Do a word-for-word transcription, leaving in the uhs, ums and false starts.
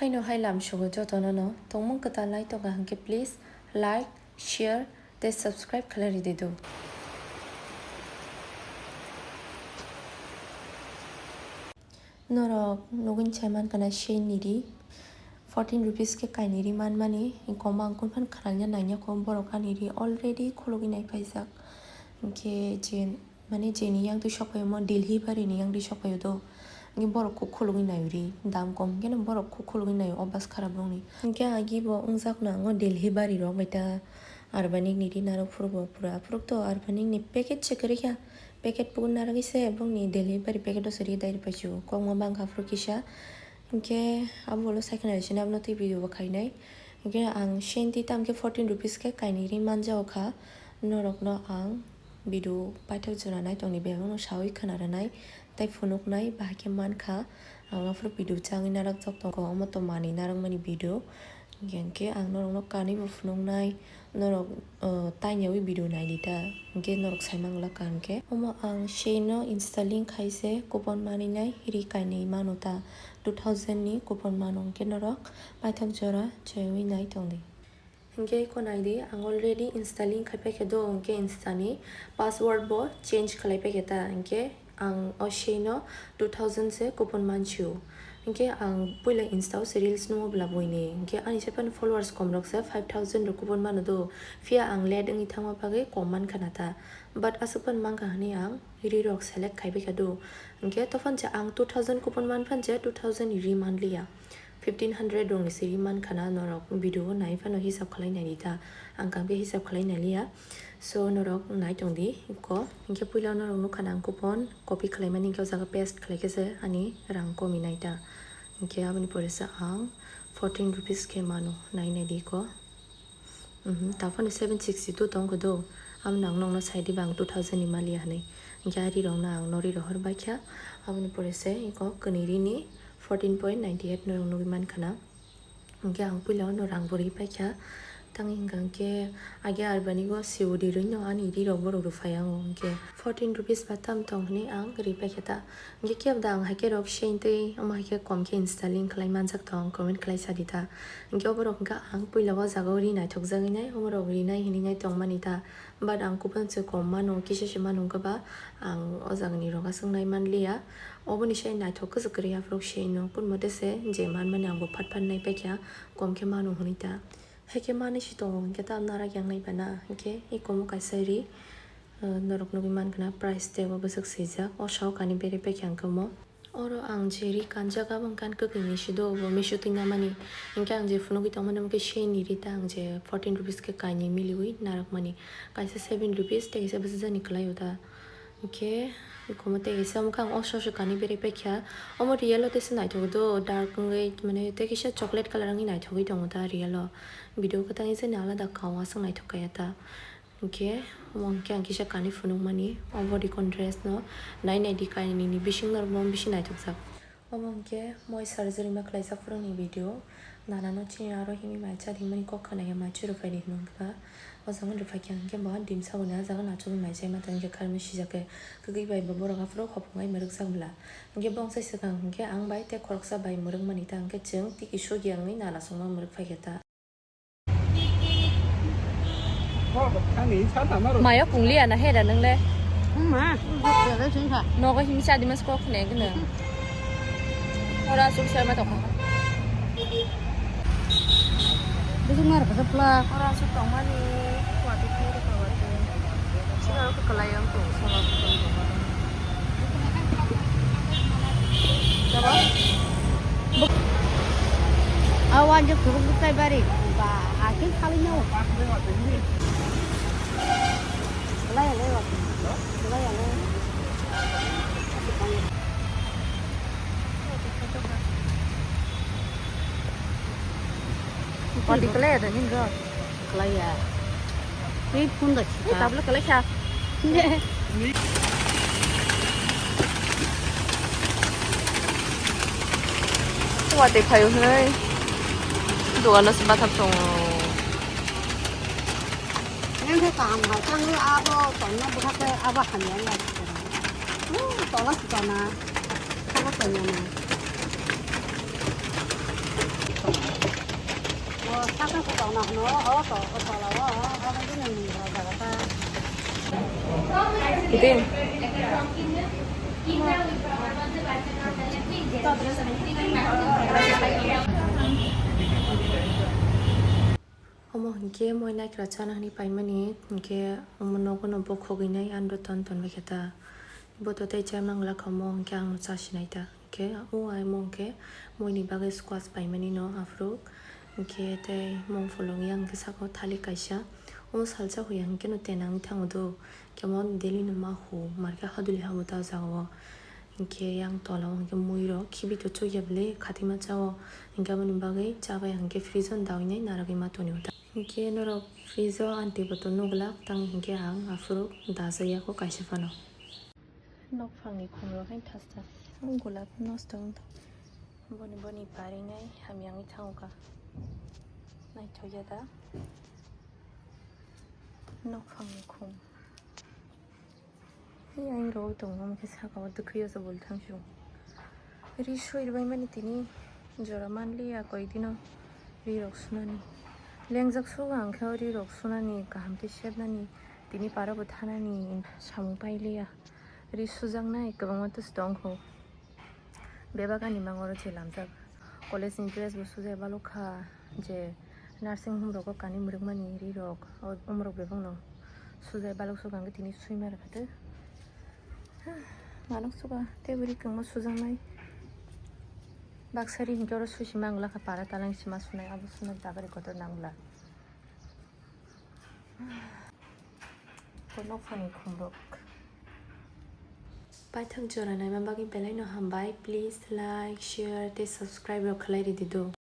Haino hai lam sugo jotono no tongmung kwtal lai tonga hwnkhe please like, share tei subscribe khlai ridi do. Norok nugwi sai mankha na sei ni ri fourteen rupees khe kainwi ri manmani, kom ang kunu phano khwnalya naina kho, borok ani ri already khulugwi nai paijak. Hinkhe je, mane jeni yang twi sok phaio mo Delhi bari ni yang twi sok phaio do, hinkhe borok kho khulugwi nai ri, dam kom hinkhe no borok kho khulugwi nai o bas kharap rok ni. Hinkhe agi bo wngjak no ang o Delhi bari rok bai ta Urbanic ni ri narwk phuru bo pura, aphuru to Urbanic ni packet se kwrwi kha. Packet pugun narwgwi se bongni delivery packet o se ri direct paisio. Kokma bangkha phuru kisa. Hinkhe abo ulo sai khna sini abono tei video bo khainai. Hinkhe ang senti tamkhe fourteen rupees khe kainwi ri manjao kha. Norokno ang video paithak jora naitongni bebakno sawi khna rwnai tei phunuknai bahai khe mankha. Ang aphuru video changwi narwk jok tongo, omo to manwi narwkmani video. Hinkhe ang norokno kanwi bo phunuknai, norok, uh, taini yawi video naidi ta, hinkhe norok sai mangla ka hinkhe. Omo ang seino Insta link khai se coupon manwi nai ri kainwi mano ta, two thousand ni coupon mano, hinkhe norok paithak jora chaywi nai tongdi. Hinkhe eko naidi, ang already Insta link khai paikha do, hinkhe Insta ni password bo change khlai paikha ta, hinkhe ang o seino two thousand se coupon mansio. Hinkhe ang puila Insta o se reels nungo bwla buini. Hinkhe ani se phano followers kom rok se five thousand rok coupon mano do. Phiya ang late wngwi thangma bagwi kom mankha na ta. But aswk phano mankha hwnwi ang ri rok select khai baikha do. Hinkhe to phano je ang two thousand coupon man phano je two thousand ni ri manliya. Fifteen hundred rokni siri mankha na norok video o nai phano hisab khlai nai di ta, ang kang khe hisab khlai nai liya. So norok nai tong di ko, hinkhe puila norok nukha na ang coupon copy khlai mani hinkhe o jaga paste khlai khe se ani rang komi nai ta. Hinkhe aboni pore se ang fourteen rupees khe mano, nai nai di ko. Mhm, taphano seven sixty two tong khe do. Amo nang nokno sai di bang two thousand ni maliya hinwi. Hinkhe ari rokno ang nori rohor baikha. Aboni pore se eko kwnwi rini fourteen point ninety eight norok nugwi mankha na. Hinkhe ang puila ono rang bo ri paikha. Tangwi hinkha hinkhe age Urbanic o siwudi rwino ani ri rok borok rwphai ango hinkhe fourteen rupees ba tam tong hinwi ang ri paikha ta. Hinkhe kebo da ang haikhe rok sentwi omo haikhe kom khe Insta link khlai manjak tong, comment khlai sa di ta. Hinkhe oborok hinkhe ang puila o jaga o ri naithok jagwi nai, oborok rinai hinwi nai tongmani ta. But ang coupon se kom mano, kisa se mano hinkhe ba ang o jaga ni rok aswk nai manliya. Oboni se naithok kwchwk kwrwi aphuru se no kun mote se je manmani ang bo phat phat nai paikha, kom khe mano hinwi ta. Haikhe manwi se tongo hinkhe ta narak yang nai bana hinkhe eko mo kaisa ri. Norok nugwi mankha na price tag o bwswk swijak, o sao kani bere paikha ang khe omo. Oro ang je ri kanjak abo wngkha kwkwi Meesho do, bo Meesho twi namani. Hinkhe ang je phunugwi tongmani omo khe seni ri ta, ang je fourteen rupees khe kainwi miliwi narwkmani. Kaisa seven rupees tei kaisa bwsajani kwlaio ta. Hinkhe omo tei kaisa omo khe ang o soso kani bere paikha. Omo real o teisa naithok do, dark wngwi mane tei kaisa chocolate colour wngwi naithogwi tongo ta real o. Video kwthang jani alada kao aswk naithok kaya ta. Hinkhe omo hinkhe ang kisa kani phunukmani, obo rikon dress no nai nai di kainwi nini bising norok bo bisi naithokjak. Omo hinkhe moi surgery ma khlaijak phurungni video, nana no chini aro himwi mai cha di himani kok khna ya mai chwrwphai di hwnwi kha. O jaga rwphai khe hinkhe bo dimsa bo ni ah jaga no achugwi mai chai ma tong hinkhe kharwi sijak khe kwkwi bai bo borok aphuru hopong ai mwrwk jak bwla. Hinkhe bongsa swkang hinkhe ang bai tei khoroksa bai mwrwk mani ta hinkhe chwng tiki sogya wngwi nana songma mwrwk phai khe ta. Maya pungli ana hera nang le. Ma, bela sing kha. Nogo himsa di mas kok ne gna. Ora suk sai ma tokha. Bising mar kha pla. Ora suk tong mani. Wati pura kawati. Sila ko kalai ang ko sama ko. Awan je kurung bukai bari ba akhir kali nyawa. Lai lai wa. Lai lai. Pati kelai ada nih bro. Kelai ya. Ini pun dah. Ini tablet kelai ya. Wate phayo hwnwi dogano se bathak tongo. Nang khe kaham hai tangwi abo tongna bwkha khe abo hamya lai. Tola se tona. Abo tongna. Saka ko tong na no, o to, o to la, o, o, o, o, o, o, o, o, o, o. Omo hinkhe moi naikra chana hinwi paimani, hinkhe omo nogo no bokhogwi nai, ano ton ton bai khe ta. Bo to tei cha mangla kha omo, hinkhe ang no cha sinai ta. Hinkhe o ai omo hinkhe moi ni bagwi squash paimani no aphuru. Hinkhe tei mung pholong yang hinkhe saka o thalik kaisa. Omo salsa huya hinkhe no tenang thango do. Khe omo daily no ma hu, mar khe haduli habo ta jaga o. Hinkhe yang tola o hinkhe mui rok khibi to chukya bwle khatima cha o. Hinkhe aboni bagwi cha bai hinkhe fridge o dawi nai narwgwi ma toni o ta. Hinkhe norok fridge o aunty bottle nugulak tang hinkhe ang aphuru dajaya kho kaisa phano. Nokphangni khumrok hai thas thas gulab nosto wng tong. Boni boni parinai hamyangwi thango kha. Naithokya da nokphangni khum. Ei ang rw tongo, omo khe saka o dwkhwi o se bul thang sio. Ri sui rwbaimani tini jora manliya koi dino ri rok sunani. Lengjak sugo ang khe o ri rok sunani kaham khe sepnani, tini para bo thanani samung pailiya. Ri sujaknai kwbangma twse tongkho. Bebak ani mangoro je lamjak. College ni dress bo sujai balok kha, je nursing home rogo kani mwrwkmani ri rok, o, omorok bebak no sujai balok sugo, ang tini sui ma rwkha tei. Manuk suga tei bwrwi kwngma sujaknai. Baksa ri hinkhe oro susi mangla kha, para talang sima sunai, abo suna jagari kotor nangla. Bo nokphani khumrok. Paithak jora naima bagwi belai no hambai. Please like, share tei subscribe rok khlai ridi do.